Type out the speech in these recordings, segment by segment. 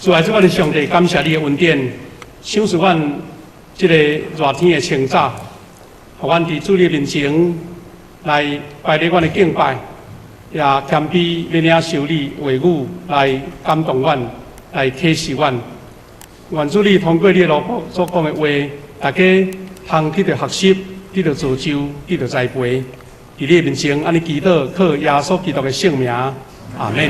主啊，這我的上帝，感謝你的恩典，賞賜阮這個熱天的清早，予阮佇主你面前來擺禮阮的敬拜，也謙卑欲領受你話語來感動阮，來啟示阮。願主你通過你的奴僕所講的話，大家通得著學習，得著造就，得著栽培。佇你的面前，按呢祈禱，靠耶穌基督的聖名，阿門。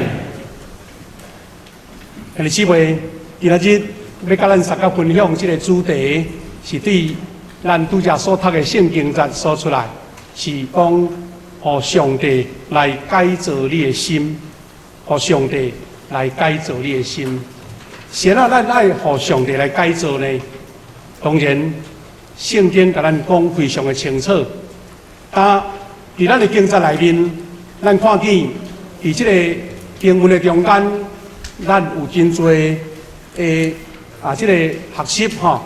兄弟姊妹，今仔日欲佮咱相佮分享這个主題，是對咱拄才所讀的聖經節所出來，是講予上帝來改造你的心，予上帝來改造你的心。是按怎咱愛予上帝來改造呢？當然，聖經共咱講非常的清楚。但佇咱的經節內面，咱看見佇這个經文的中間，咱有真濟的啊，這个學習吼。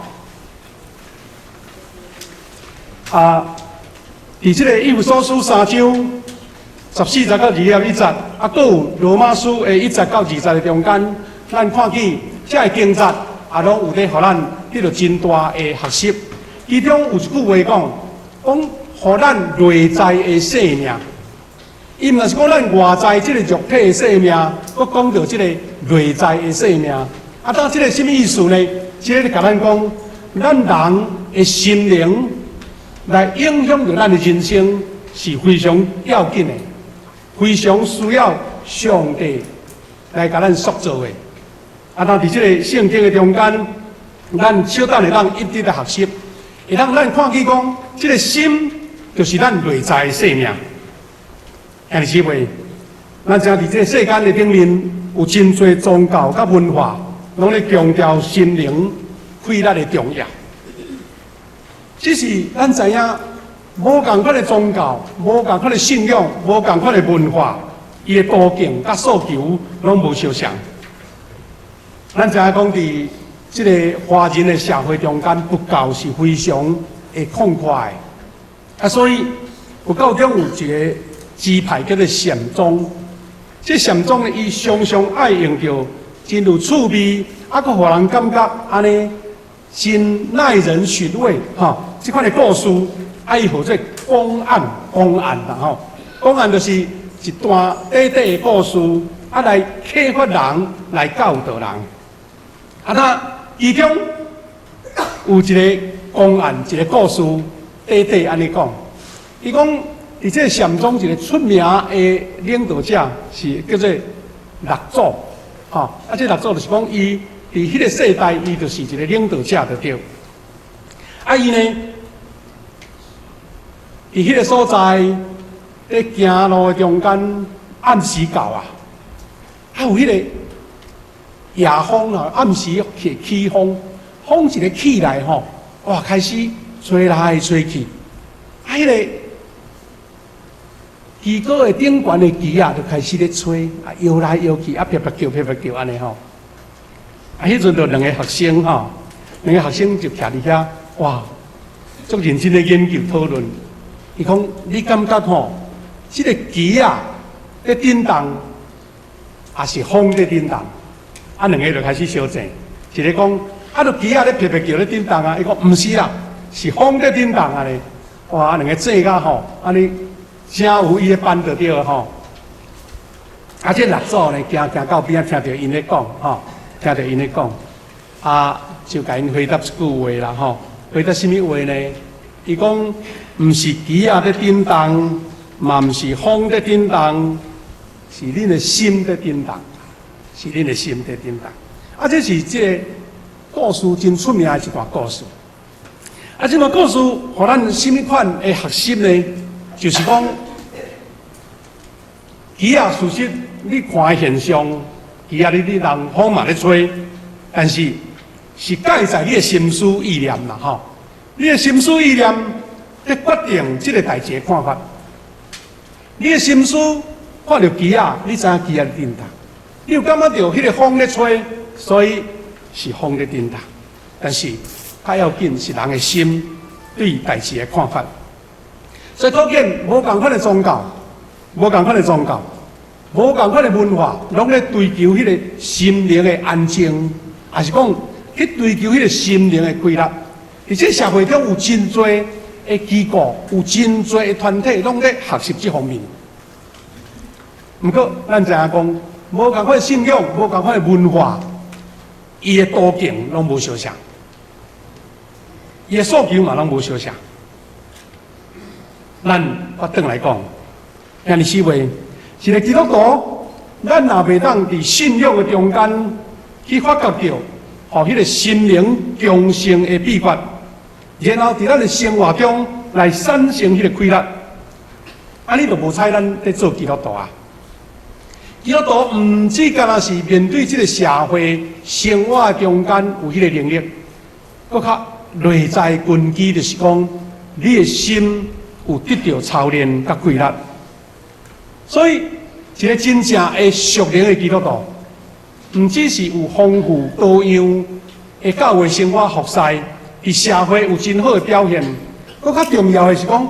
啊，佇這个以弗所書三章14節到21節，啊，閣有羅馬書的1節到2節的中間，咱看見這个經節啊，攏有咧予咱得著真大的學習。其中有一句話講，講予咱內在的生命。伊毋是講咱外在這个肉體的生命，閣講著這个內在的生命。啊，當這个啥物意思呢？這个共咱講，咱人的心靈來影響著咱的人生，是非常要緊的，非常需要上帝來共咱塑造的。啊，當佇這個聖經的中間，咱小等會當一直咧學習，會當咱看見講，這个心就是咱內在的生命。兄弟姊妹，咱知影佇這个世間的頂面，有真濟宗教佮文化，攏咧強調心靈氣力的重要。只是咱知影，無仝款的宗教、無仝款的信仰、無仝款的文化，伊的途徑佮訴求攏無相像。咱知影講，佇這个華人的社會中間，佛教是非常會擴快的。啊，所以佛教中有一个支派叫做禪宗，這禪宗呢，伊常常愛用著真有趣味，啊，閣予人感覺按呢真耐人尋味，吼，這款的故事，啊，伊號做公案，公案啦，吼，公案就是一段短短的故事，啊，來啟發人，來教導人。啊，那其中有一个公案，一个故事，短短按呢講，伊講，佇這个禪宗一个出名的領導者是叫做六祖，吼，啊，這六祖就是講伊佇彼个世代，伊就是一个領導者就對。啊，伊呢，佇彼个所在，佇行路的中間，暗時到啊，啊有彼个夜風啊，暗時起起風，風一个起來吼，哇，開始吹來吹去，啊，彼个旗杆的頂懸的旗仔就開始咧吹，啊搖來搖去，啊啪啪叫啪啪叫按呢吼。啊，彼陣就兩个學生吼，兩个學生就徛佇遐，哇，足認真咧研究討論。伊講，你感覺吼，這个旗仔咧振動，抑是風咧振動？啊，兩个就開始相爭。一个講，啊，著旗仔咧啪啪叫咧振動啊！伊講，毋是啦，是風咧振動啊咧。哇，兩个爭甲吼，按呢。真有伊的班就對吼，啊，這六祖呢，行行到邊仔，聽著𪜶咧講吼，聽著𪜶咧講，啊，就共𪜶回答一句話啦吼，回答啥物話呢？伊講，毋是旗仔咧振動，嘛毋是風咧振動，是恁的心咧振動，是恁的心咧振動。啊，這是這个故事真出名的一段故事。啊，這段故事予咱啥物款的學習呢？就是講，旗仔事實你看的現象，旗仔咧咧動，風嘛咧吹，但是是蓋在你的心思意念啦，吼！你的心思意念咧決定這个代誌的看法。你的心思看著旗仔，你知影旗仔咧振動，你有感覺著彼个風咧吹，所以是風咧振動。但是較要緊是人的心對代誌的看法。所以可見，無仝款的宗教，無仝款的宗教，無仝款的文化，攏咧追求彼个心靈的安靜，抑是講去追求彼个心靈的快樂。佇這社會中有真濟的機構，有真濟的團體，攏咧學習這方面。毋過，咱知影講，無仝款的信仰，無仝款的文化，伊的途徑攏無相像，伊的訴求嘛攏無相像。咱我轉來講，兄弟姊妹，一個基督徒，咱若袂當佇信仰的中間去發覺著，予彼個心靈強盛的秘訣，然後佇咱的生活中來產生彼個快樂，按呢就無彩咱咧做基督徒啊！基督徒毋止干焦是面對這個社會生活中間有彼個能力，閣較內在根基就是講，你的心有得著操練佮快樂。所以，一個真正的屬靈的基督徒，毋只是有豐富多樣的教會生活服侍，佇社會有真好的表現，閣較重要的是講，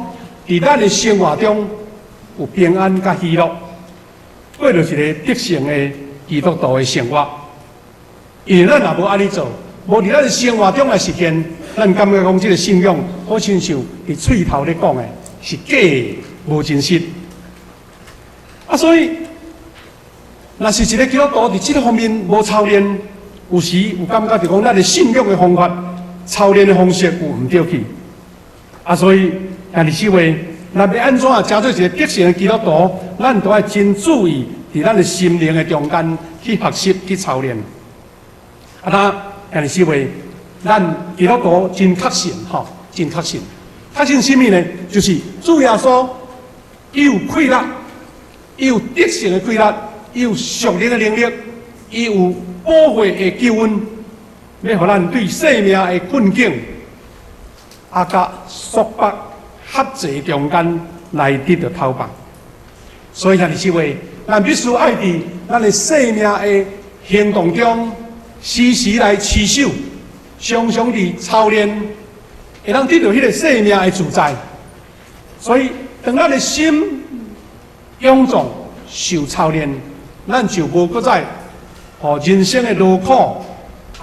佇咱的生活中有平安佮喜樂，過著一個得勝的基督徒的生活。因為咱若無按呢做，無佇咱的生活中來實現，咱感覺講這個信仰好親像佇喙頭咧講的，是假的，無真實。啊，所以，若是一個基督徒佇這個方面無操練，有時有感覺就講咱的信仰的方法、操練的方式有毋對去。啊，所以兄弟姊妹，若欲按怎成做一個得勝的基督徒，咱都愛真注意佇咱的心靈的中間去學習、去操練。啊，那兄弟姊妹，咱基督徒真確信，吼，真確信。確信啥物呢？就是主耶穌伊有氣力，伊有得勝的氣力，伊有屬靈的能力，伊有寶血的救恩，欲予咱對生命的困境，啊，佮束縛轄制中間來得著透放。所以兄弟姊妹，咱必須愛佇咱的生命的行動中，時時來持守，常常佇操練，會當得著彼个生命的自在。所以，當咱的心勇壯受操練，咱就無閣再予人生的勞苦，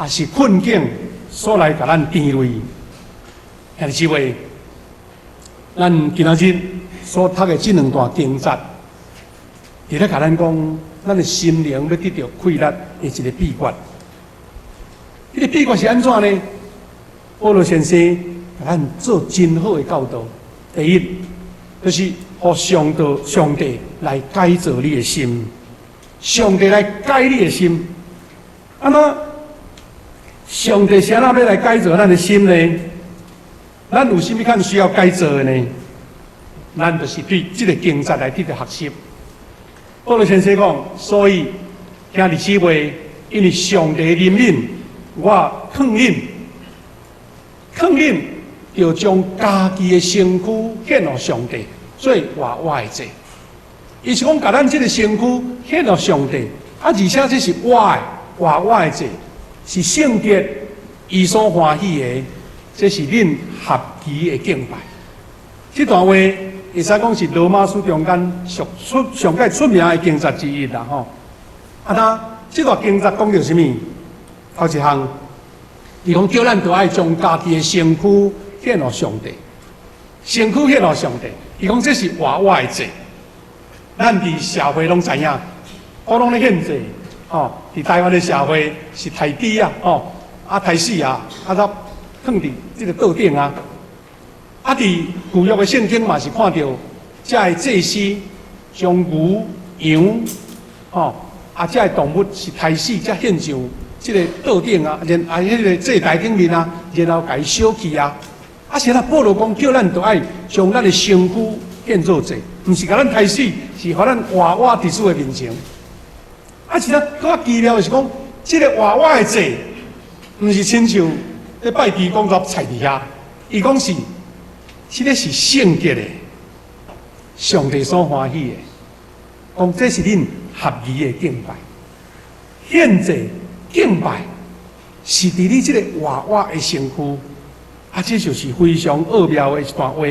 抑是困境所來共咱纏累。兄弟姊妹，咱今仔日所讀的這兩段經節，佇咧共咱講，咱的心靈欲得著快樂的一個秘訣。這個秘訣是按怎呢？保羅先生共咱做真好的教導。第一，就是予上帝來改造你的心，上帝來改你的心。啊那上帝是按怎欲來改造咱的心呢？咱有啥物款需要改造的呢？咱就是對這個經節來得著學習。保羅先生講，所以兄弟姊妹，因為上帝憐憫，我勸恁，勸恁著將家己的身軀獻予上帝，做活活的祭。伊是講，共咱這個身軀獻予上帝，啊，而且這是活的，活活的祭，是聖潔、伊所歡喜的，這是恁合宜的敬拜。這段話會使講是羅馬書中間上出上蓋出名的經節之一啦，吼。啊，那這段經節講著啥物？頭一項，伊講叫咱著愛將家己的身軀獻予上帝，身軀獻予上帝。伊講這是活活的祭。咱佇社會攏知影，我攏咧獻祭，吼，佇台灣的社會是刣豬啊，吼，啊刣死啊，啊才囥佇這個桌頂啊。啊，佇舊約的聖經嘛是看著，這个祭司將牛、羊，吼，啊，這个動物是刣死，才獻上這个桌頂啊，然啊，彼个祭壇頂面啊，然後共伊燒去啊。啊，是啦，保羅講叫咱著愛將咱的身軀獻做祭，毋是共咱刣死，是予咱活活佇主的面前。啊，是啦，閣較奇妙的是講，這个活活的祭，毋是親像咧拜地公煞菜佇遐，伊講是，這个是聖潔的，上帝所歡喜的，講這是恁合宜的敬拜。獻祭敬拜是佇你這个活活的身軀，啊，這就是非常奧妙的一段話。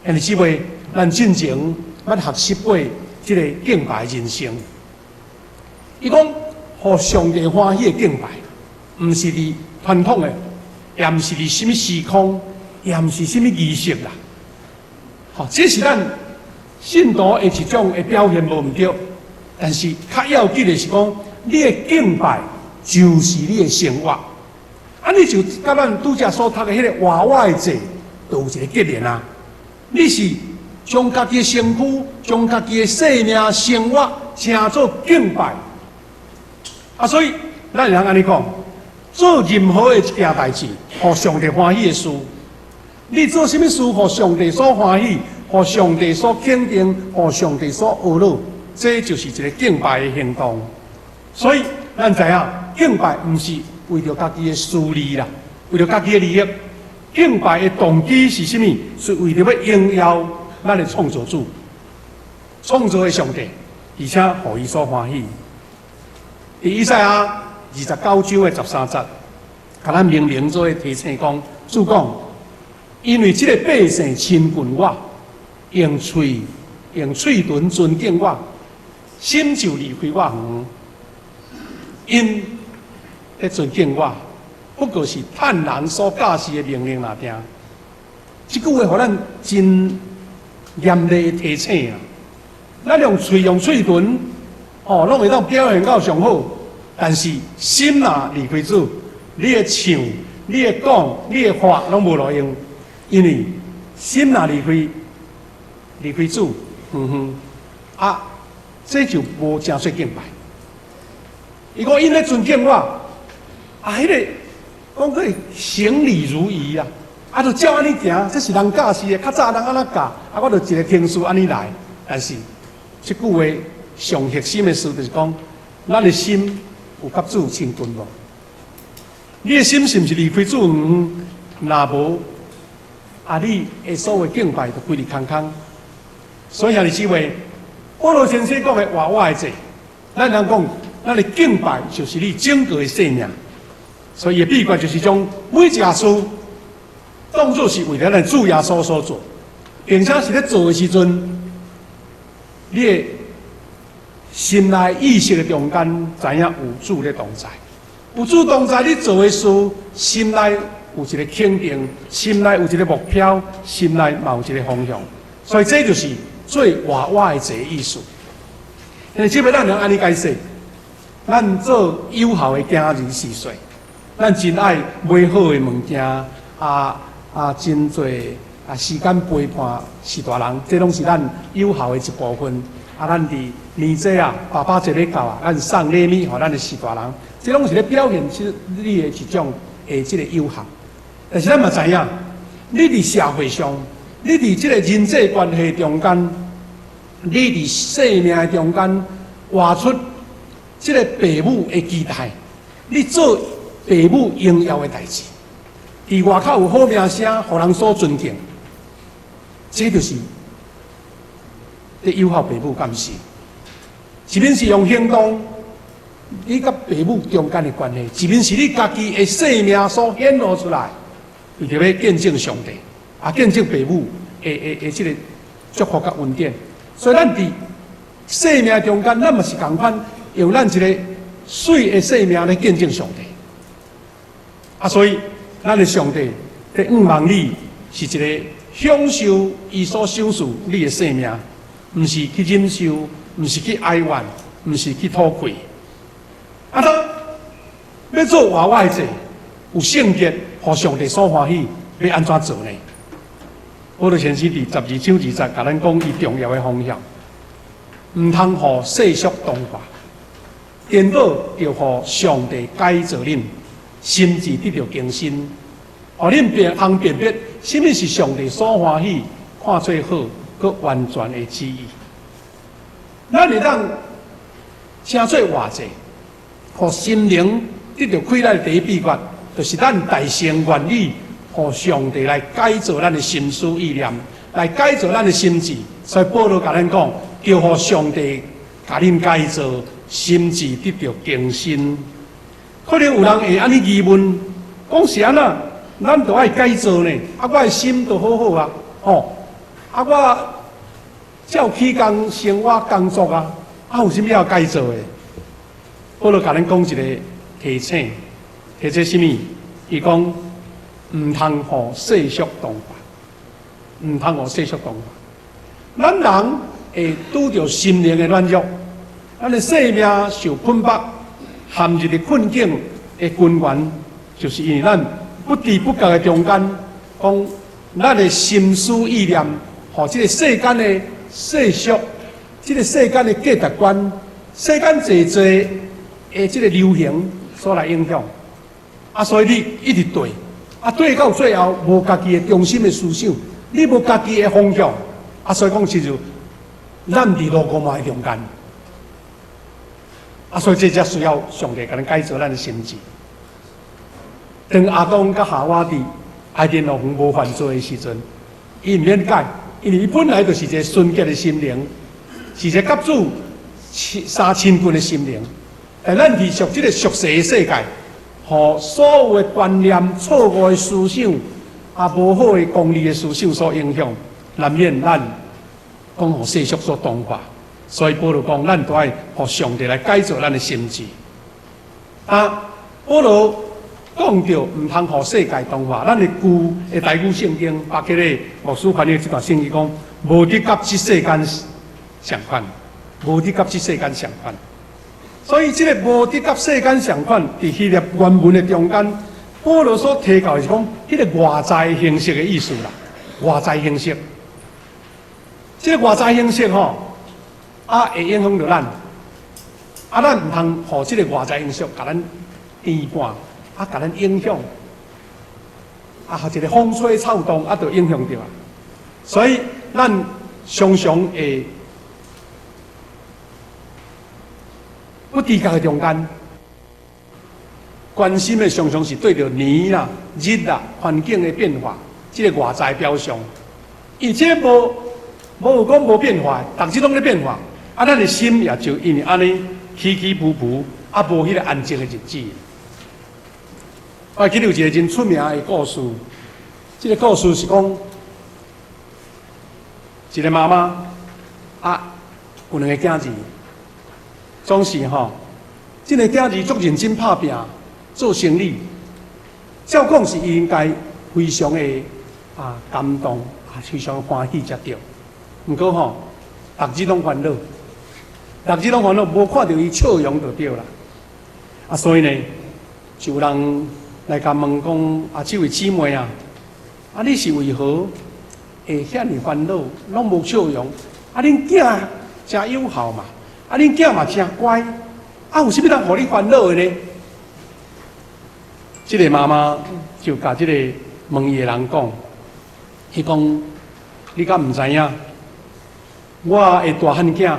兄弟姊妹，咱進前捌學習過這个敬拜人生。伊講，予上帝歡喜的敬拜，毋是佇傳統的，也毋是佇啥物時空，也毋是啥物儀式啦。吼，這是咱信徒的一種的表現，無毋對。但是較要緊的是講，你的敬拜就是你的生活。啊，你就佮咱拄才所讀的彼个活活的祭，就有一个結連啊。你是將家己的身軀、將家己的生命、生活，稱做敬拜。啊，所以咱會通按呢講，做任何的一件代誌，予上帝歡喜的事，你做啥物事，予上帝所歡喜，予上帝所肯定，予上帝所呵咾，這就是一个敬拜的行動。所以咱知影，敬拜毋是為著家己的私利啦，為著家己的利益。敬拜的動機是啥物？是為著欲榮耀咱的創造主、創造的上帝，而且予伊所歡喜。佇以賽亞29章的13節，共咱明明做提醒講，主講，因為這个百姓親近我，用喙唇尊敬我，心就離開我遠。𪜶咧尊敬我，不過是趁人所教示的命令爾爾。這句話予咱真嚴厲的提醒啊！咱用喙用喙唇，哦，攏會當表現到上好，但是心若離開主，你的唱、你的講、你的話攏無路用，因為心若離開主，遠遠啊，這就無誠做敬拜。伊講𪜶咧尊敬我，啊，彼个講做行禮如儀啊，啊，就照按呢行，這是人教示的，較早人按怎教，啊，我就一个程序按呢來。但是這句話上核心的事就是講，咱的心有佮主親近無？你的心是毋是離開主遠？若無，啊，你的所謂敬拜就規日空空。所以兄弟姊妹，保羅先生講的活活的祭，咱人講，咱的敬拜就是你整個的生命。所以，秘訣就是將每一件事當作是為了咱主耶穌所做，並且是咧做的時陣，你的心內意識的中間知影有主咧同在，有主同在，你做的事心內有一个肯定，心內有一个目標，心內嘛有一个方向。所以這就是做活活的祭意思。因為這欲咱能按呢解釋，咱做有效的囝兒時歲，咱真愛買好的物件，啊啊，真濟啊時間陪伴序大人，這攏是咱有孝的一部分。啊，咱佇年節啊，爸爸節咧到啊，咱送禮物予咱的序大人，這攏是咧表現出你的一種的這个有孝。但是咱嘛知影，你佇社會上，你佇這个人際關係中間，你佇生命的中間活出這个父母的期待，你做父母榮耀的代誌，佇外口有好名聲，予人所尊敬，這就是佇有孝父母，敢毋是？一面是用行動，你佮父母中間的關係；一面是你家己的生命所顯露出來，為著欲見證上帝，啊，見證父母的這个祝福佮恩典。所以咱佇生命中間，咱嘛是仝款用咱一个媠的生命來見證上帝。啊，所以咱的上帝佇向望你是一个享受伊所賞賜你的生命，毋是去忍受，毋是去哀怨，毋是去討氣。啊，當欲做活活的祭，有聖潔，予上帝所歡喜，欲按怎做呢？保羅先生佇12章2節，共咱講伊重要的方向，毋通予世俗同化，顛倒著予上帝改造恁，心智得著更新，予恁辨通辨別啥物是上帝所歡喜、看做好、閣完全的旨意。咱會當稱做活祭，予心靈得著快樂的第一秘訣，就是咱大聲願意，予上帝來改造咱的心思意念，來改造咱的心智。所以保羅共咱講，著予上帝共恁改造，心智得著更新。可能有人會按呢疑問，講是按怎？咱著愛改造呢？啊，我的心都好好啊，吼！啊，我照起工生活工作啊，啊有啥物要改造的？保羅共咱講一个提醒，提醒啥物？伊講毋通予世俗同化，毋通予世俗同化。咱人會拄著心靈的軟弱，咱的生命受捆綁，陷入佇困境的根源，就是因為咱不知不覺的中間，講咱的心思意念，予這个世間的世俗，這个世間的價值觀，世間濟濟的這个流行所來影響，啊，所以你一直對，啊對到最後無家己的中心的思想，你無家己的方向，啊，所以講其實咱佇路五的中間，啊，所以這才需要上帝共咱改造咱的心智。當亞當佮夏娃佇伊甸樂園無犯罪的時陣，伊毋免改，因為伊本來就是一个純潔的心靈，是一个佮主相親近的心靈。但咱佇屬這个俗世的世界，予所有的觀念、錯誤的思想、啊無好的功利的思想所影響，難免咱講予世俗所同化。所以保羅講，咱都愛予上帝來改造咱的心智。啊，保羅講著毋通予世界同化，咱的舊的台語聖經，包括咧牧師翻譯這段聖經講，無得佮這世間相款，無得佮這世間相款。所以這个無得佮世間相款，佇希臘原文的中間，保羅所提到的是講，彼个外在形式的意思啦，外在形式。這个外在形式吼，啊會影響著咱，啊咱毋通予這个外在形式共咱牽絆，啊共咱影響，啊，予一个風吹草動，啊，就影響著啊。所以咱常常會不知覺的中間，關心的常常是對著年啦、日啦、環境的變化，這个外在表象。伊這無無有講無變化，逐日攏咧變化。啊，咱的心也就因為按呢起起伏伏，啊，無彼个安靜的日子。我記得有一个真出名的故事，這个故事是講一个媽媽啊，有兩个囝兒，總是吼，這个囝兒足認真拍拚做生理，照講是伊應該非常的啊感動啊，非常歡喜才對。毋過吼，逐日攏煩惱，逐日攏煩惱，無看著伊笑容就對啦。啊，所以呢，就有人來共問講：啊，這位姊妹啊，啊，你是為何會遐爾煩惱，攏無笑容？啊，恁囝誠有孝嘛，啊，恁囝嘛誠乖，啊，有啥物通予你煩惱的呢？這个媽媽就共這个問伊的人講，伊講：你敢毋知影？我的大漢囝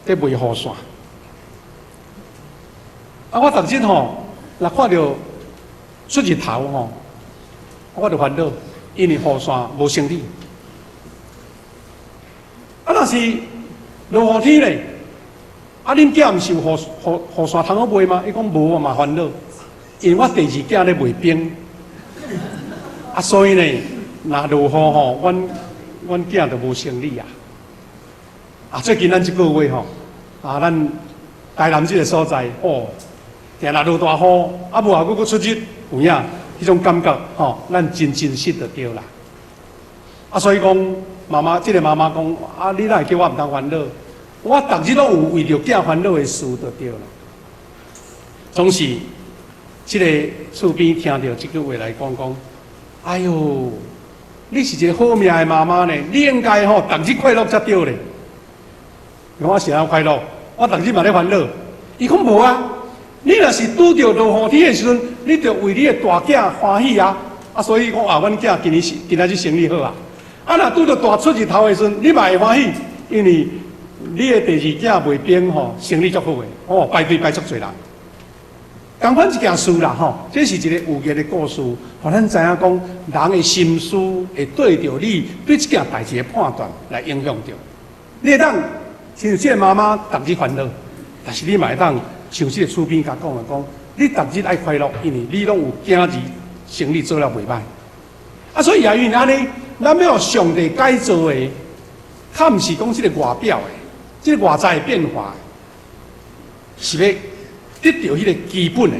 佇賣雨傘，啊！我逐日吼，若看著出日頭吼，我就煩惱，因為雨傘無生理。啊，若是落雨天咧，啊，恁囝毋是有雨傘通好賣嗎？伊講無，我嘛煩惱，因為我第二囝咧賣冰，啊，所以呢，若落雨吼，阮囝就無生理啊。啊，最近咱這個月吼，啊，咱台南這个所在，哦，定若落大雨，啊，無後閣閣出日，有影，彼種感覺吼，咱真真實就對啦。啊，所以講，媽媽，這个媽媽講，啊，你哪會叫我毋通煩惱？我逐日攏有為著囝煩惱的事就對啦。總是，這个厝邊聽著這句話來講講，哎喲，你是一个好命的媽媽呢，你應該吼，逐日快樂才對咧。我是按怎快樂？我逐日嘛咧煩惱。伊講無啊，你若是拄著落雨天的時陣，你著為你的大囝歡喜啊！啊，所以講啊，阮囝今年是今仔日生理好啊。啊，若拄著大出日頭的時陣，你嘛會歡喜，因為你的第二囝賣冰吼，生理足好的，哦，排隊排足濟人。仝款一件事啦，吼，這是一个寓言的故事，予咱知影講，人的心思會對著你對這件代誌的判斷來影響著。你會當親像這个媽媽逐日煩惱，但是你嘛會當像這个厝邊共講的講，你逐日愛快樂，因為你攏有囝兒生理做了袂䆀。啊，所以也因為按呢，咱欲予上帝改造的，較毋是講這个外表的，這个外在的變化，是欲得著彼个基本的、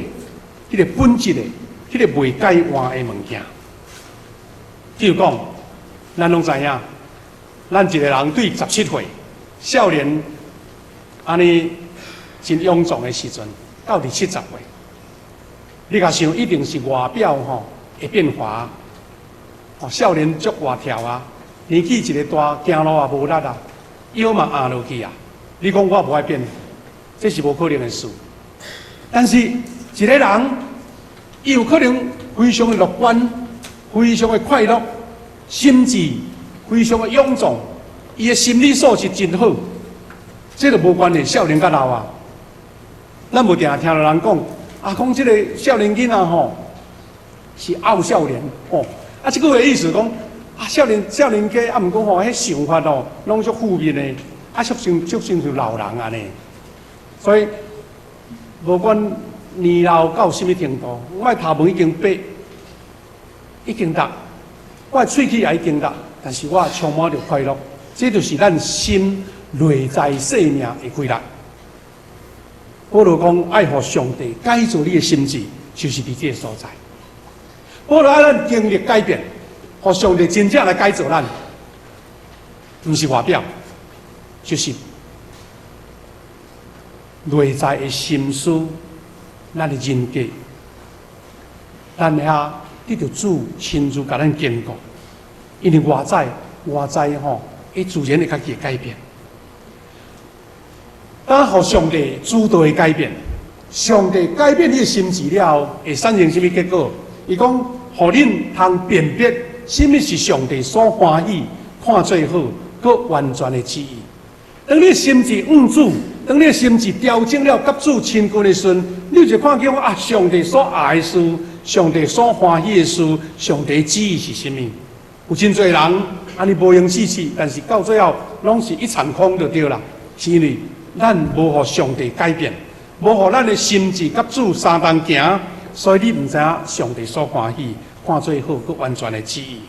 彼个本質的、彼个袂改換的物件。比如講，咱攏知影，咱一个人對17歲少年按呢真勇壯的時陣，到佇70歲，你共想一定是外表吼會變化，哦，少年足活跳啊，年紀一个大，行路也無力啊，腰嘛壓落去啊。你講我無愛變，這是無可能的事。但是一个人，伊有可能非常的樂觀，非常的快樂，心智非常的勇壯，伊的心理素質真好，這就無關係，少年佮老啊。咱無定定聽著人講，啊，講這个少年囡仔吼是漚少年吼，啊，這句話意思講，啊，少年家啊，毋過吼，彼想法哦，攏足負面的，啊，足像老人按呢。所以，無管年老到啥物程度，我的頭毛已經白，已經白，我的喙齒也已經白，但是我充滿著快樂。這就是咱心內在生命的快樂。保羅講，愛予上帝改造你的心智，就是佇這个所在。保羅愛咱經歷改變，予上帝真正來改造咱，毋是外表，就是內在的心思，咱的人格，咱遐得著主親自共咱堅固，因為外在吼，伊自然會家己會改變。當予上帝主導的改變，上帝改變你的心智了後，會產生啥物結果？伊講，予恁通辨別啥物是上帝所歡喜、看做好、閣完全的旨意。當你心智向主，當你的心智調整了，佮主親近的時陣，你就看見啊，上帝所愛的事，上帝所歡喜的事，上帝旨意是啥物？有真濟人按呢無閒試試，但是到最後攏是一場空就對啦，是因為咱無予上帝改變，無予咱的心智佮主相同行，所以你毋知影上帝所歡喜、看做好、閣完全的旨意。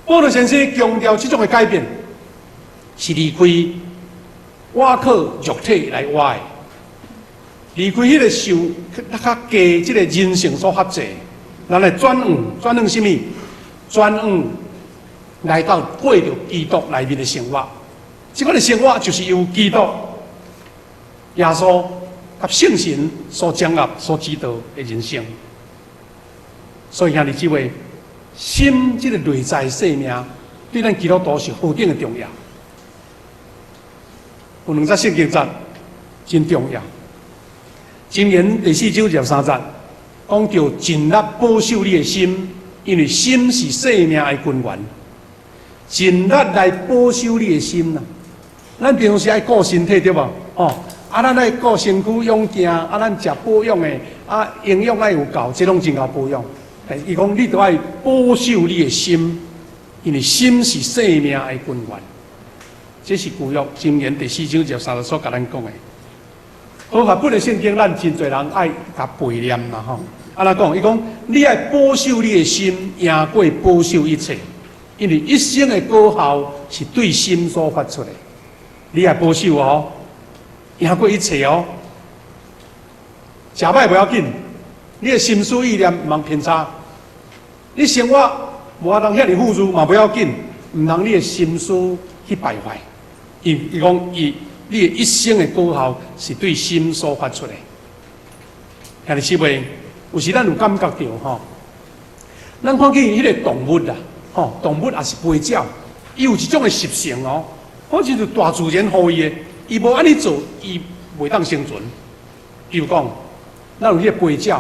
保羅先生強調這種的改變，是離開倚靠肉體來活的，離開彼個受較低這个人性所轄制，咱來轉向，轉向啥物？轉向來到過著基督內面的生活。這款的生活就是由基督耶穌佮聖神所掌握、所指導的人生。所以兄弟姊妹，心這个內在生命，對咱基督徒是何等的重要。有兩節聖經節真重要。箴言第四章23節講著盡力保守你的心，因為心是生命的根源。盡力來保守你的心啦。咱平常時愛顧身體對無？哦，啊，咱愛顧身軀養健，啊，咱食保養的，啊，營養愛有夠，這攏真𠢕保養。但是伊講你著愛保守你的心，因為心是生命的根源。這是舊約箴言第四章23節所共咱講的。和合本的聖經，咱真濟人愛共背念啦吼。按怎講？伊講你愛保守你的心，贏過保守一切，因為一生的果效是對心所發出的。你愛保守哦，贏過一切哦。食歹無要緊，你的心思意念毋通偏差。你生活無法通遐爾富足嘛不要緊，毋通你的心思去敗壞。伊講伊你的一生的果效是對心所發出的。兄弟姊妹，有時咱有感覺著吼，咱看見彼个動物啊，吼，動物抑是飛鳥，伊有一種的習性哦，好似是大自然予伊的，伊無按呢做，伊袂當生存。比如講，咱有彼个飛鳥，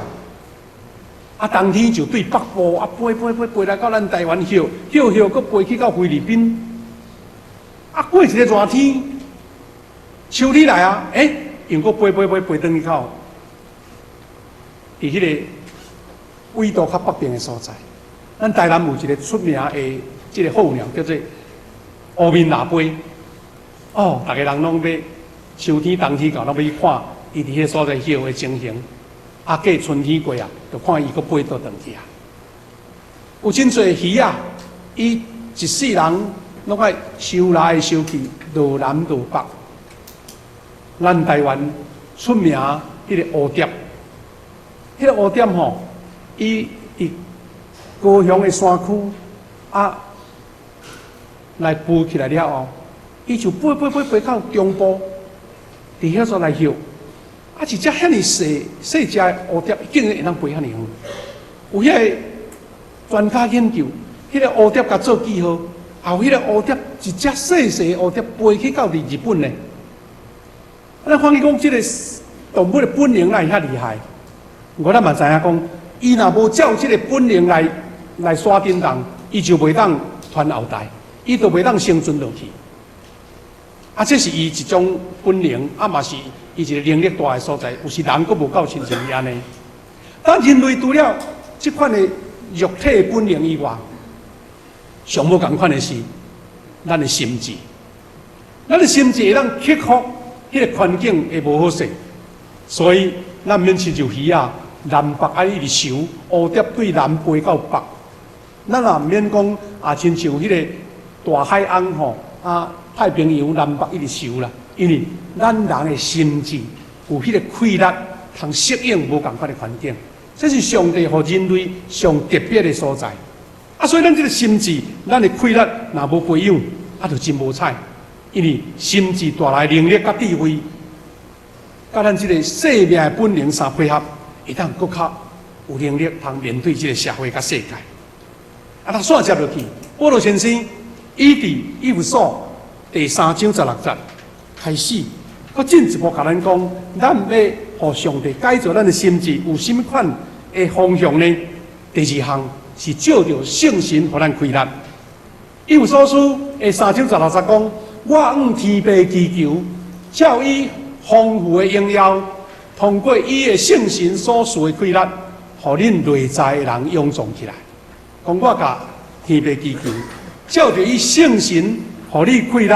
啊，冬天就對北部啊飛飛飛飛來到咱台灣歇歇歇，閣飛去到菲律賓。啊，過一个熱天，秋天來啊，欸，又閣飛飛飛飛轉去到，佇彼个緯度較北邊的所在。咱台南有一个出名的這个候鳥，叫做烏面蜊飛。哦，逐个人攏欲秋天、冬天到，攏欲去看伊佇彼个所在歇的情形。啊，過春天過啊，就看伊閣飛倒轉去啊。有真濟魚仔，伊一世人攏愛收來收去，落南落北。咱台灣出名彼个蝴蝶，彼个蝴蝶吼，伊佇高雄的山區啊來飛起來了後，伊就飛飛飛飛到中部，佇遐所來歇。啊，一隻遐爾細細隻的蝴蝶，竟然會當飛遐爾遠。有彼个專家研究，彼个蝴蝶共做記號，後彼个蝴蝶一隻細細的蝴蝶飛去到佇日本呢。咱看見講這個動物的本能哪會遐厲害？我咱嘛知影講，伊若無照這個本能來徙振動，伊就袂當傳後代，伊就袂當生存落去。啊，這是伊一種本能，啊嘛是伊一個能力大的所在。有時人閣無夠親像伊按呢。但人類除了這款的肉體本能以外，上無仝款的是咱的心智。咱的心智會當克服彼个環境的無好勢，所以咱毋免親像魚仔南北愛一直游，蝴蝶對南飛到北。咱也毋免講啊，親像彼个大海翁吼啊，太平洋南北一直游啦。因為咱人的心智有彼个氣力，通適應無仝款的環境。這是上帝予人類上特別的所在。啊，所以咱這个心智，咱的氣力若無培養，啊，就真無彩。因為心智帶來能力佮智慧，佮咱這个生命的本能相配合，會當閣較有能力通面對這个社會佮世界。啊，咱煞接落去，保羅先生伊佇以弗所第三章十六節開始，閣進一步共咱講，咱欲予上帝改造咱的心智，有啥物款的方向呢？第二項是藉著聖神予咱氣力。以弗所書的三章十六節講：我向天父祈求，照伊豐富的榮耀，通過伊的聖神所賜的氣力，予恁內在的人勇壯起來。講我共天父祈求，照著伊聖神予你氣力，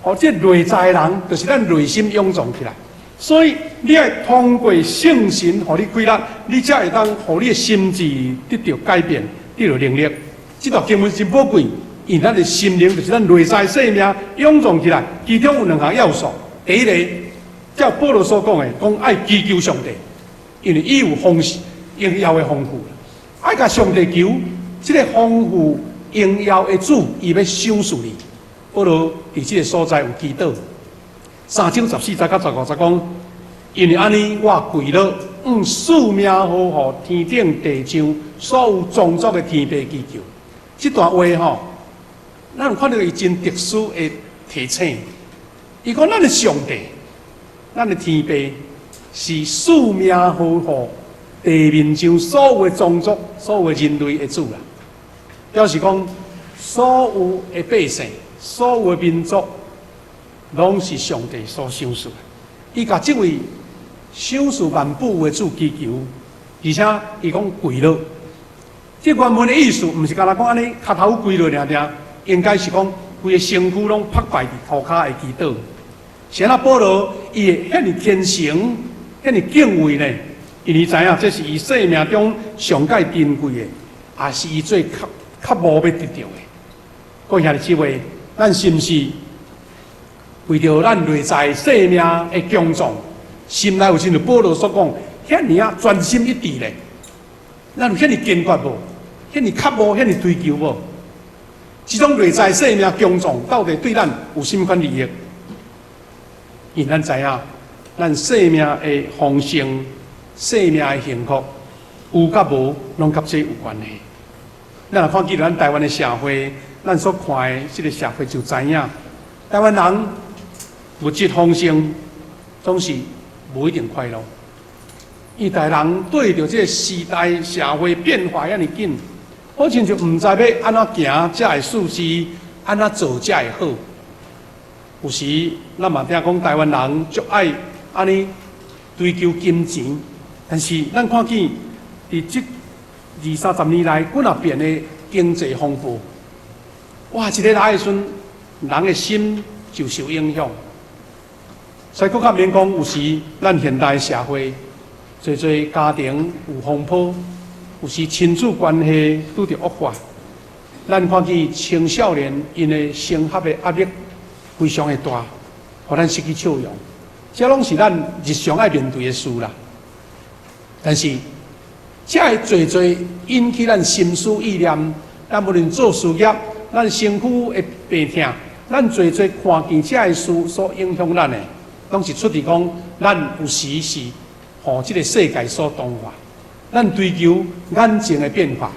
予這內在的人，就是咱內心勇壯起來。所以你愛通過聖神予你氣力，你才會當予你的心智得著改變，得著能力。這段經文真寶貴。因咱的心靈就是咱內在生命勇壯起來，其中有兩項要素。第一個，照保羅所講的，講愛祈求上帝，因為伊有豐榮耀的豐富，愛共上帝求，這個豐富榮耀的主，伊欲賞賜你。保羅佇這個所在有祈禱，三章十四節到十五節講，因為按呢，我跪落，向四命呵護天頂地上所有種族的天父祈求。這段話吼，咱有看著伊真特殊的提醒，伊講咱的上帝，咱的天父是賜命呵護地面上所有的種族、所有的人類的主啦。表示講，所有的百姓、所有的民族，攏是上帝所賞賜的。伊共這位賞賜萬物的主祈求，而且伊講跪落。這原文的意思，毋是干焦講按呢，跤頭跪落爾爾。應該是講，規个身軀攏仆拜佇塗跤的祈禱。是按怎保羅伊會遐爾虔誠、遐爾敬畏呢？因為知影這是伊生命中上蓋珍貴的，也是伊最渴渴慕欲得著的。各位兄弟姊妹，咱是毋是為著咱內在生命的強壯，心內有親像保羅所講，遐爾仔專心一致咧？咱有遐爾堅決無？遐爾渴慕、遐爾追求無？這種內在生命強壯，到底對咱有啥物款利益？因為咱知影，咱生命的豐盛、生命的幸福，有佮無，攏佮這有關係。咱若看見咱台灣的社會，咱所看的這个社會就知影，台灣人物質豐盛，總是無一定快樂。伊台人對著這个時代社會變化遐爾緊，好親像毋知欲按怎行才會順勢，按怎做才會好。有時咱嘛聽講台灣人足愛按呢追求金錢，但是咱看見佇這二三十年來，幾若變的經濟風暴，哇！一个來的時陣，人的心就受影響。所以閣較免講，有時咱現代社會，濟濟家庭有風波，有時親子關係拄著惡化，咱看見青少年𪜶的升學的壓力非常的大，予咱失去笑容。這攏是咱日常愛面對的事啦。但是，這會濟濟引起咱心思意念，咱無論做事業，咱身軀的病痛，咱濟濟看見這个事所影響咱的，攏是出佇講，咱有時是予這个世界所同化，咱追求眼前的變化，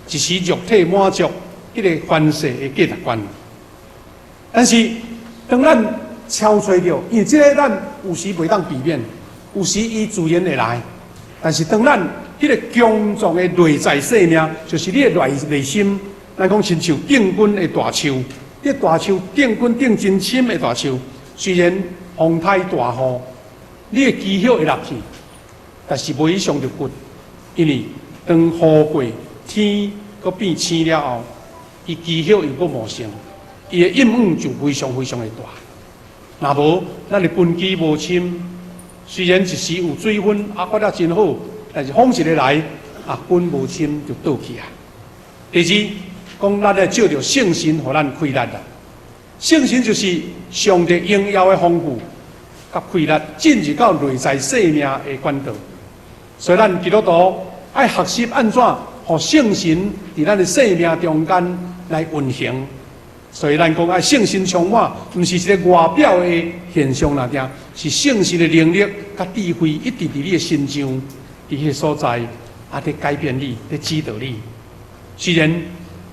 一時肉體滿足彼个凡世的價值觀。但是，當咱超揣著，因為這个咱有時袂當避免，有時伊自然會來。但是當咱彼个強壯的內在生命，就是你的內心，咱講親像釘根的大樹，這大樹釘根釘真深的大樹，雖然風颱大雨，你的枝葉會落去，但是袂傷著骨，因為當雨過天閣變晴了後，伊枝葉又閣茂盛，伊的陰影就非常非常的大。若無咱的根基無深，雖然一時有水分啊，發得真好，但是風一个來，啊根無深就倒去啊。第二，講咱愛藉著聖神予咱氣力啦。聖神就是上帝榮耀的豐富，佮氣力進入到內在生命的管道。所以咱基督徒愛學習按怎予聖神佇咱的生命中間來運行。所以咱講愛聖神充滿，毋是一個外表的現象爾爾，是聖神的能力佮智慧一直佇你的身上，佇彼个所在，啊，佇改變你，佇指導你。雖然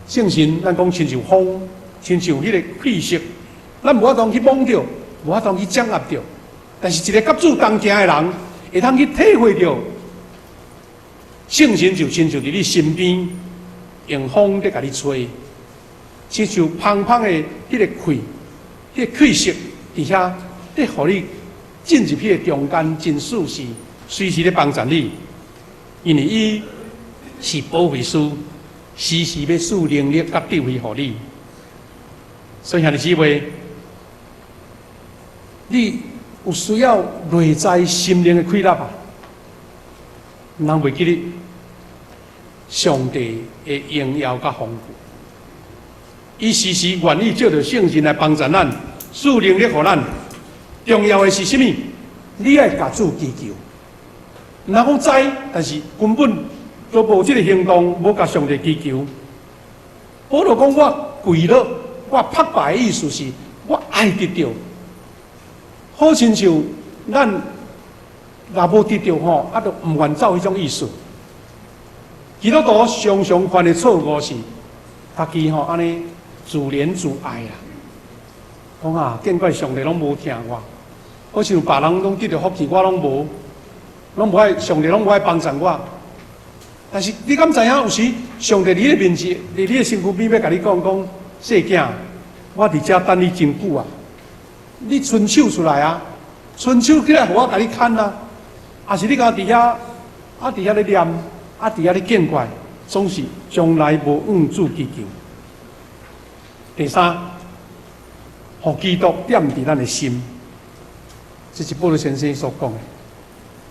聖神咱講親像風，親像彼個氣息，咱無法度去摸著，無法度去掌握著。但是一個佮主同行的人，會通去體會著聖神就親像佇你身邊，用風佇共你吹。親像芳芳的彼个氣，彼个氣息佇遐，佇予你進入彼个中間，真舒適，隨時咧幫助你。因為伊是保惠師，時時欲賜能力佮智慧予你。所以兄弟姊妹，你有需要內在心靈的氣力啊？毋通袂記得上帝的榮耀佮豐富。伊時時願意藉著聖神來幫助咱，賜能力予咱。重要的是啥物？你愛共主祈求。毋通講知，但是根本都無這个行動，無共上帝祈求。保羅講我跪落，我拍敗的意思是，我愛得著。好親像咱若無得著吼，啊，就毋願走彼種意思。基督徒常常犯的錯誤是，家己吼按呢自憐自哀啦。講啊，見怪上帝攏無疼我，好像別人攏得著福氣，我攏無，攏無愛上帝攏無愛幫助我。但是你敢知影？有時上帝佇你的面前，佇你的身軀邊欲共你講講，細囝，我佇遮等你真久啊！你伸手出來啊，伸手起來，予我共你牽啊！抑是你敢佇遐，啊佇遐咧念，啊佇遐咧見怪，總是從來無向主祈求。第三，予基督踮佇咱的心，這是保羅先生所講的。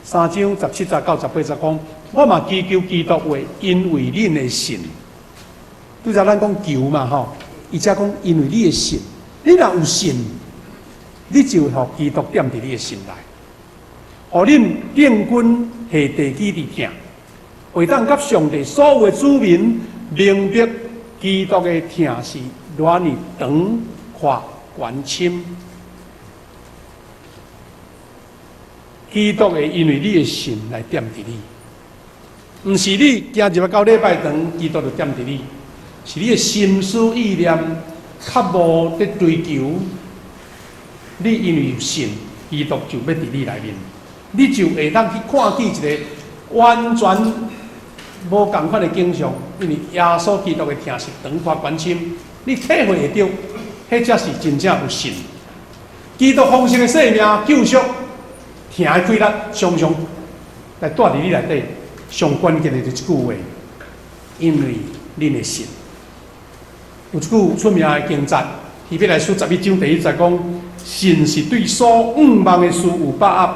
三章十七節到十八節講，我嘛祈求基督話，因為恁的信。拄才咱講求嘛吼，伊遮講因為你的信，你若有信，你就予基督踮佇你的心內，予恁釘根下地基佇疼，會當佮上帝所有的子民明白基督的疼是偌爾長闊懸深。基督會因為你的信來踮佇你，毋是你行入來到禮拜堂，基督就踮佇你，是你的心思意念較無佇追求，你因為有信，基督就欲佇你內面，你就會當去看見一个完全無仝款的景象，因為耶穌基督的疼是長闊懸深，你體會會著，彼才是真正有信。基督豐盛的生命救贖。疼的氣力常常來蹛佇你內底，上關鍵的就是這句話，因為恁的信。有一句出名的經節，希伯來書十一章第一節講：信是對所向望的事有把握，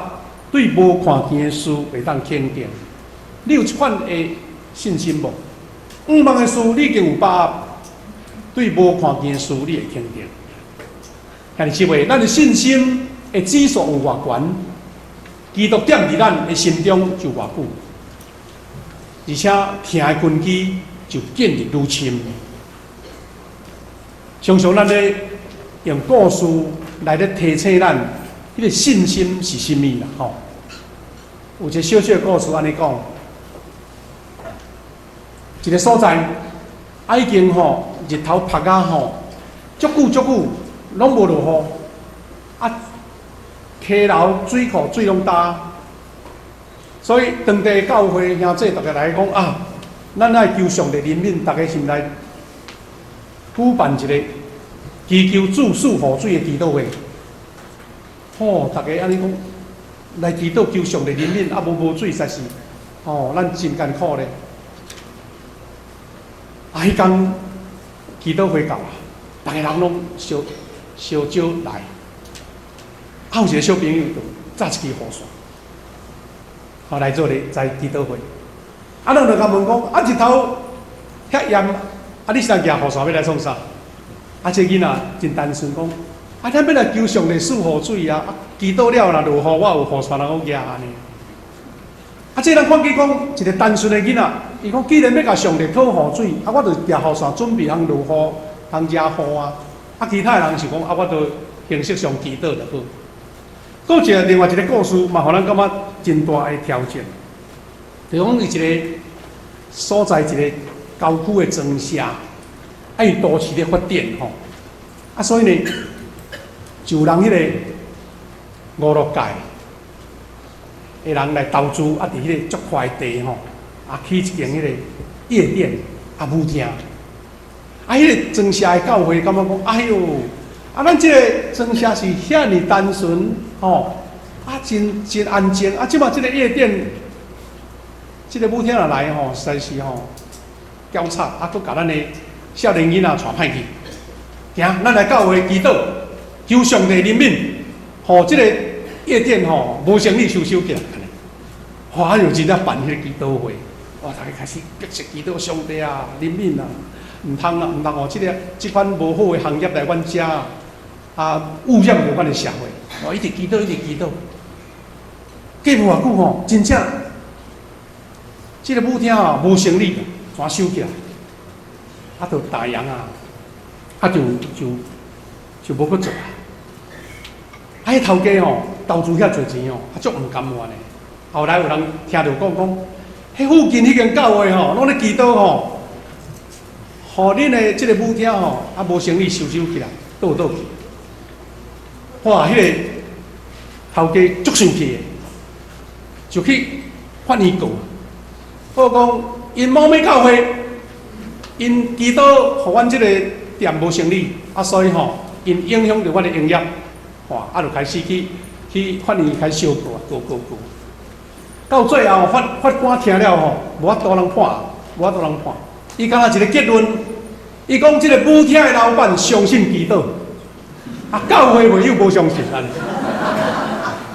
對無看見的事會當肯定。你有這款的信心無？向望的事你已經有把握，對無看見的事，你會肯定。兄弟姊妹，咱的信心的指數有偌懸，基督踮佇咱的心中就偌久，而且疼的根基就建立愈深。常常咱咧用故事來咧提醒咱，彼個信心是啥物啦？吼，有一個小小的故事按呢講，一個所在，啊已經吼日頭曝啊吼，足久足久攏無落雨，啊溪流水庫水攏焦，所以當地教會兄弟逐家來講啊，咱愛求上帝憐憫，逐家是毋來舉辦一個祈求主賜雨水的祈禱會。吼，逐家按呢講來祈禱求上帝憐憫，啊無無水實在是，吼，咱真艱苦咧。啊，彼工祈禱會到啊，逐家人攏相相招來，啊，有一個小朋友就紮一支雨傘，吼來做咧在祈禱會。啊，咱就共問講，啊日頭遐炎，啊你是舉雨傘欲來創啥？啊，這囡仔真單純講，啊，咱欲來求上帝賜雨水啊！啊，祈禱了若落雨，我有雨傘通好舉按呢。啊，這咱看見講一個單純的囡仔，伊講既然欲共上帝討雨水，啊，我就舉雨傘準備通落雨，通遮雨啊。啊，其他的人是講，啊，我就形式上祈禱就好。閣一個另外一個故事，嘛，予咱感覺真大的挑戰。就講伊一個所在一個郊區的莊社，啊，伊都市咧發展吼，啊，所以呢，就有人彼個娛樂界的人來投資，啊，佇彼個足塊地吼，啊，起一間彼個夜店啊舞廳，啊，彼個莊社的教會感覺講，哎喲，啊，咱這個莊社是遐爾單純吼，啊，真真安靜，啊，這馬這個夜店，這個舞廳若來吼，實在是吼，攪吵，啊，閣共咱的少年囡仔帶歹去。行，咱來教會祈禱，求上帝憐憫，予這個夜店吼無生意收收起來。哇！又真正辦彼個祈禱會，哇！逐家開始迫切祈禱上帝啊，憐憫啊，毋通啊，毋通予這個這款無好的行業來阮遮啊，污染著阮的社會。哇！一直祈禱，一直祈禱。過無偌久吼，真正這個舞廳吼無生意，全收起來，啊，就打烊啊，啊就就就無閣做啊。啊，彼頭家吼投資遐濟錢吼，啊足毋甘願的。後來有人聽著講講，彼附近彼間教會吼，攏咧祈禱吼，予恁的這個舞廳吼，啊無生意收收起來，倒倒去。哇！彼個頭家足生氣的，就去法院告。報講𪜶某某教會，𪜶祈禱予阮這個店無生意，啊所以吼，𪜶影響著阮的營業，哇！啊就開始去去法院開始相告啊，告告告。到最後，法法官聽了吼，無法度通判，無法度通判。伊干焦一個結論，伊講這個舞廳的老闆相信祈禱，啊，教會會友無相信按呢。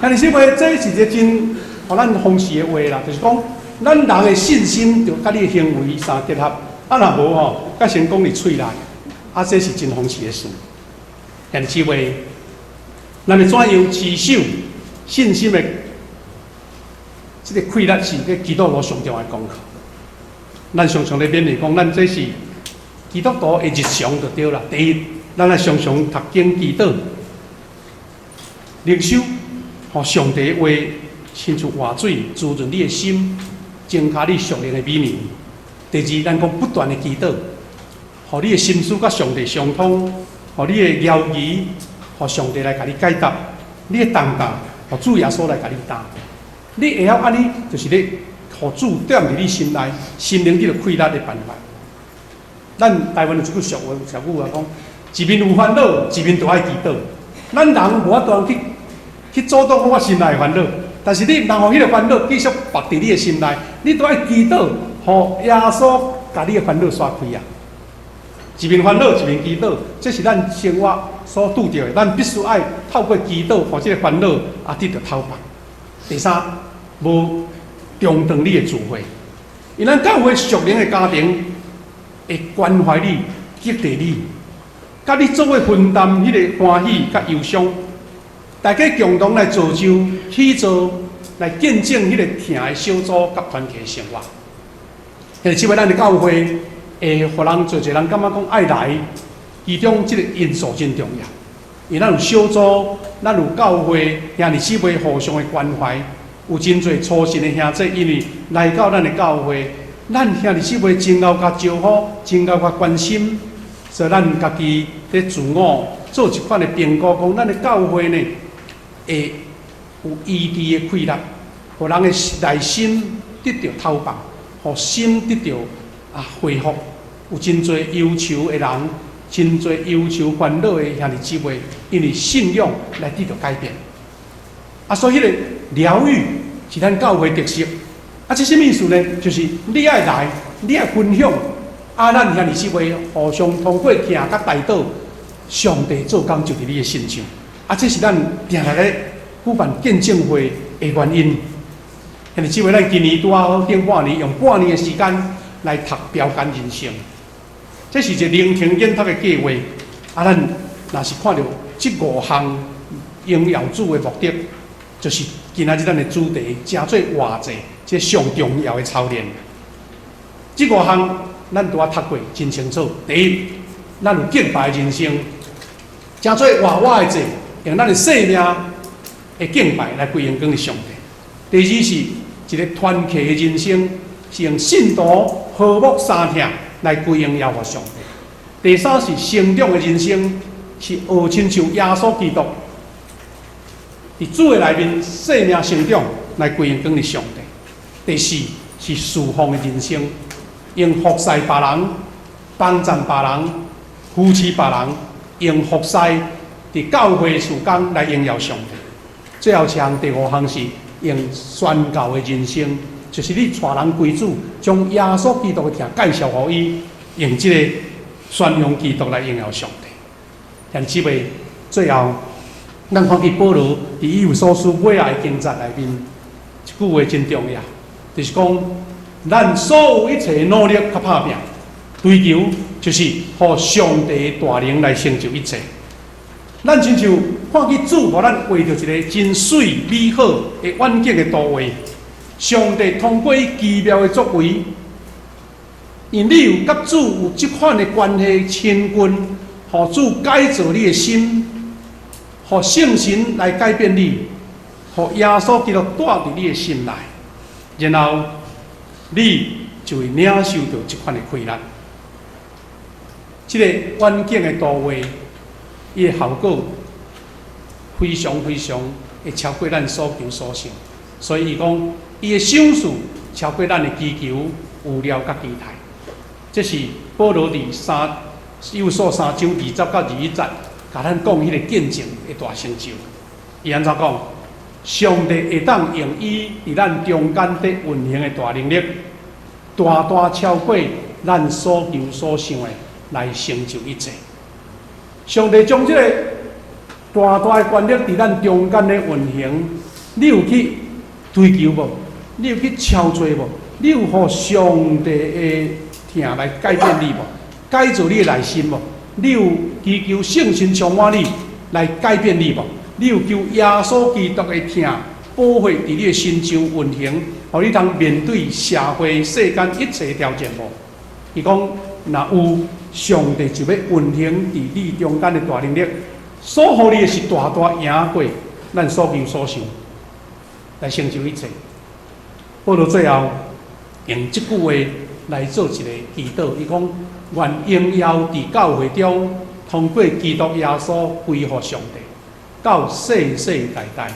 兄弟姊妹，這是一個真予咱諷刺的話啦，就是講，咱人的信心著佮你的行為相結合，啊若無吼，佮先講佇喙內，啊，這是真諷刺的事。兄弟姊妹，咱欲怎樣持守信心的？這個氣力是個基督徒上重要的功課。咱常常咧勉勵講，咱這是基督徒的日常就對啦。第一，咱愛常常讀經祈禱、靈修，予上帝的話親像活水滋潤你的心，增加你屬靈的美名。第二，咱講不斷的祈禱，予你的心思佮上帝相通，予你的猶疑，予上帝來共你解答；你的重擔，予主耶穌來共你擔。你會曉按呢，就是咧，予主踮佇你心內，心靈得著氣力的辦法。咱台灣有一句俗話，俗語啊講：一面有煩惱，一面就愛祈禱。咱人無法度去去阻擋我心內的煩惱，但是你毋通予彼個煩惱繼續縛佇你的心內，你都愛祈禱，予耶穌共你的煩惱徙開啊！一面煩惱，一面祈禱，這是咱生活所拄著的，咱必須愛透過祈禱，予這個煩惱啊得著透放。第三，無中斷你的聚會，因為咱教會屬靈的家庭會關懷你，激勵你，佮你做伙分擔彼個歡喜佮憂傷，大家共同來造就、起造、來見證彼個疼的小組佮團體生活。兄弟姊妹，咱的教會會予人濟濟人感覺講愛來，其中這個因素真重要。因為咱有小組，咱有教會兄弟姊妹互相的關懷，有真濟初信的兄弟，因為來到咱的教會，咱兄弟姊妹真𠢕共招呼，真𠢕共關心，所以咱家己佇自我做一款的評估，講咱的教會呢，會有醫治的氣力，予人的內心得著透放，予心得著恢復。有真濟憂愁的人，真濟憂愁煩惱的兄弟姊妹，因為信仰來得著改變。所以彼個療癒是咱教會特色。這啥物意思呢？就是你愛來，你愛分享，咱兄弟姊妹互相通過疼佮代禱，上帝做工就佇你的身上。這是咱定定咧舉辦見證會的原因。兄弟姊妹，咱今年拄仔好頂半年，用半年的時間來讀標桿人生。這是一個聆聽研讀的計劃。咱若是看著這五項榮耀主的目的，就是今仔日咱的主題，成做活祭，這上重要的操練。這五項咱拄仔讀過真清楚。第一，咱有敬拜的人生，成做活活的祭，用咱的生命的敬拜來歸榮光予上帝。第二是一個團契的人生，是用信徒和睦相疼來歸榮耶和華上帝。第三是成長的人生，是學親像耶穌基督，佇主的內面生命成長來歸榮光予上帝。第四是侍奉的人生，用服侍別人、幫贊別人、扶持別人，用服侍佇教會事工來榮耀上帝。最後一項第五項是用宣教的人生，就是你帶人歸主，將耶穌基督的疼介紹予伊，用這個宣揚基督來榮耀上帝。兄弟姊妹，最後咱看見保羅佇以弗所書尾仔的經節內面，一句話真重要，就是講咱所有一切努力佮拍拚，追求就是予上帝的大能來成就一切。咱親像看見主予咱畫著一个真媠美好的遠景的圖畫，上帝通過伊奇妙的作為，因你有佮主有這款的關係親近，予主改造你的心，予聖神來改變你，予耶穌基督住佇你的心內，然後你就會領受著這款的氣力。這個遠景的圖畫，伊的效果非常非常會超過咱所求所想，所以伊講，伊的賞賜超過咱的祈求、預料佮期待。這是保羅佇三以弗所三章20到21節，共咱講彼個見證的大成就。伊按怎講？上帝會當用伊佇咱中間佇運行的大能力，大大超過咱所求所想的，來成就一切。上帝將這个大大的權力佇咱中間咧運行，你有去追求無？你有去敲揣無？你有予上帝的疼來改變你無？改造你的內心無？你有祈求聖神充滿你來改變你無？你有求耶穌基督的疼保血佇你的身上運行，予你通面對社會世間一切挑戰無？伊講，若有，上帝就欲運行佇你中間的大能力，所予你的是大大贏過咱所求所想，來成就一切。保羅最後用這句話來做一個祈禱，伊講：願榮耀佇教會中，通過基督耶穌歸予上帝，到世世代代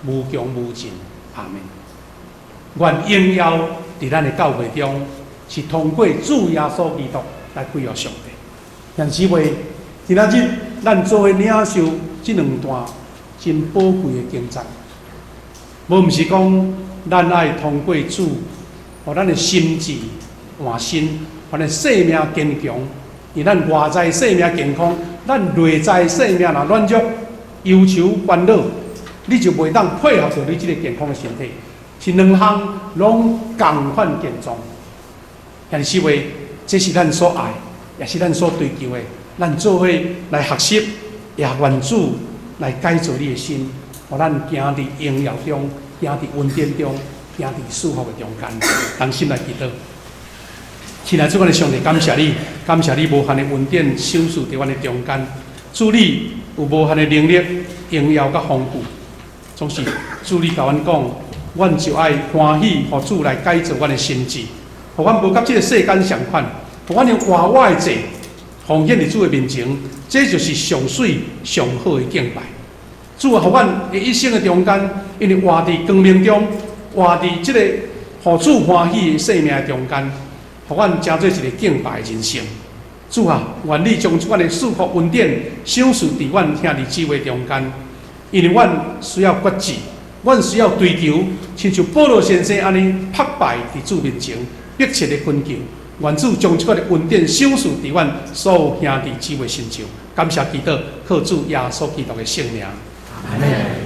無窮無盡。阿門。願榮耀佇咱的教會中，是通過主耶穌基督來歸予上帝。兄弟姊妹，今仔日咱做伙領受這兩段真寶貴的經節，無毋是講咱愛通過主，予咱的心志換新，予咱的生命堅強。因咱外在生命健康，咱內在生命若軟弱、憂愁、煩惱，你就袂當配合著你這个健康的身體，是兩項攏仝款健壯。兄弟姊妹，這是咱所愛，也是咱所追求的。咱做伙來學習，也願主來改造你的心，予咱行佇榮耀中，行佇恩典中，行佇祝福的中間。同心來祈禱。親愛主，阮的上帝，感謝你，感謝你無限的恩典賞賜佇阮的中間。主，你有無限的能力、榮耀佮豐富，總是主你共阮講，阮就愛歡喜，予主來改造阮的心志，予阮無佮這个世間相款，予阮用活活的祭奉獻佇主的面前，這就是上媠上好的敬拜。主啊，予阮的一生的中間，因為活佇光明中，活佇這個予主歡喜的生命的中間，予阮成做一个敬拜的人生。主啊，願你將這款的祝福恩典賞賜佇阮兄弟姊妹中間，因為阮需要決志，阮需要追求，親像保羅先生按呢迫拜佇主面前，迫切的懇求。願主將這款的恩典賞賜佇阮所有兄弟姊妹身上。感謝基督，靠主耶穌基督的聖名。阿門。